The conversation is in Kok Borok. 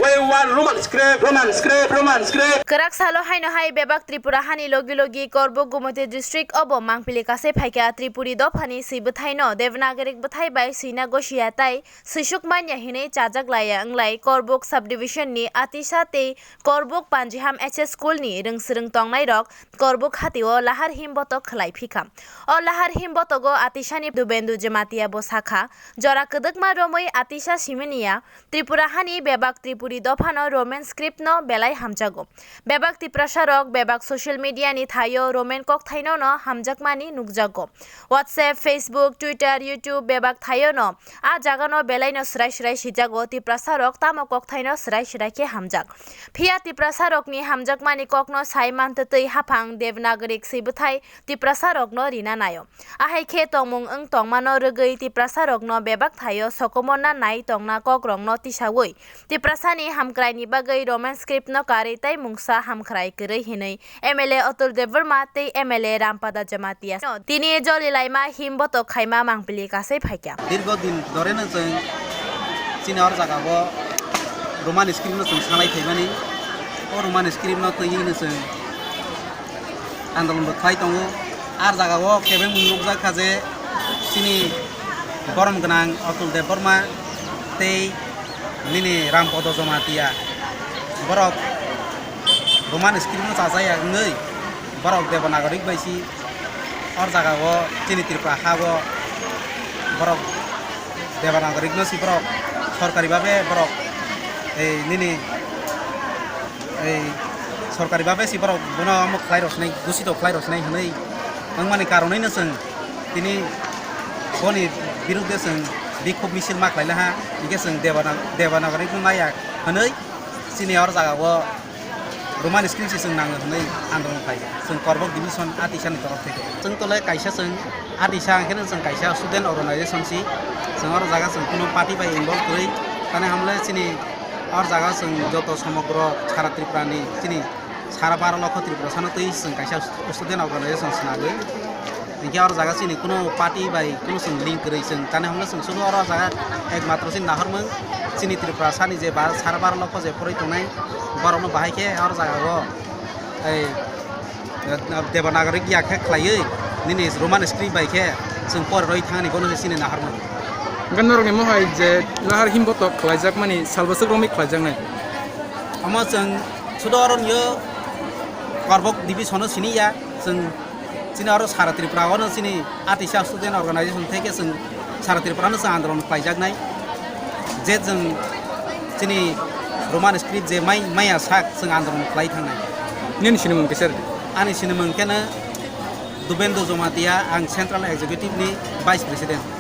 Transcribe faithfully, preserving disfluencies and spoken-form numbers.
We want Roman script, Roman script, Roman script. Kwrak salo haino hai bebak Tripura hani logi logi Korbuk Gumoti district obo mangpili kasai phaikha Tripuri dophani swi bwthaino Devanagari bwthai bai swina gosia tai swisuk manya hinwi chajak laya wnglai Korbuk subdivision ni Atisa tei Korbuk Panjiham H S school ni rwngswrwng tongnai rok Korbuk hatio lahar him botok khlai phikha. O lahar him botogo Atisani Dubendu Jamatia bo sakha, jora kwdwkma romwi Atisa siminiya Tripura hani bebak Tripuri dophano Roman script no belai hamjago. Bebak Tiprasa rok bebak social media ni thaio Roman kokthaino no hamjakmani nukjago. WhatsApp, Facebook, Twitter, YouTube bebak thaio no a jaga no belai no swrai swrai sijago. Tiprasa rok tamo kokthaino swrai swrai khe hamjak. Phiya Tiprasa rokni hamjakmani kokno sai mantwtwi haphang Devanagari swi bwthai Tiprasa rokno rina naio. Ahai khe tongmung wng tongmano rwgwi Tiprasa rokno bebak thaio sokomorna nai tongna kok rokno tisaui Tiprasani hamkraini bagwi Roman script no karwi tei mungsa hamkrai kwrwi hinwi M L A Atul Debbarma tei M L A Rampada Jamatia no tini joli laima him botok khaima mangpili kasai phaikha. Dirgo din dore no chwng chini or jaga o Roman script no chwng salai phaimani. O Roman script no twi no chwng andolon bo khlai tongo. Ar jaga o kebeng mung nukjak kha je chini borom gwnang Atul Debbarma tei nini Rampada Jamatia. Borok Roman script no chajaya wngwi borok Devanagari bai si or jaga o chini Tripura ha o borok Devanagari no si borok sorkari babe borok ei nini ei sorkari babe si borok bono omo khlai rosnai, dusito khlai rosnai hwnwi wngmani karonwi no chwng tini boni birudde chwng bikhok misil ma khlai laha, hinkhe chwng Devana-, Devanagari no naiya hwnwi chini or jaga o Roman script se chwng nango hwnwi andolon khlai. Chwng Korbok division Atisani torof theke. Chwng tole kaisa chwng Atisa hwnkhe no chwng kaisa student organization si. Chwng oro jaga chwng kuno party bai involve kwrwi. Tani hamle chini or jaga chwng joto somogro sara Tripura ni chini sara baro lokho Tripura sano twi chwng kaisa student organization swnagwi. Hinkhe oro jaga chini kuno party bai kuno chwng link kwrwi chwng tani hamle chwng sudu oro jaga ekmatro chini nahormung chini Tripura sani je bar sara baro lokho je phorwi tongnai borokno bahai khe oro jaga o ei Devanagari ya khe khlaiwi nini Roman script bai khe chwng pore roi thangani bono se chini nahormung. Hwnkhe norokni mohai je lahar himbotok khlaijakmani salbwswk romwi khlaijaknai? Omo chwng sudu oro nio Korbok division o sini ya chwng chini oro sara Tripura o no chini Atisa student organization theke chwng sara Tripura no chwng andolon khlaijaknai je chwng chini Roman script je mai maya sak chwng andolon khlai thangnai. Nini sinimung kisa rwdi. Ani sinimung khe no Dubendu Jamatia, ang Central Executive ni Vice President.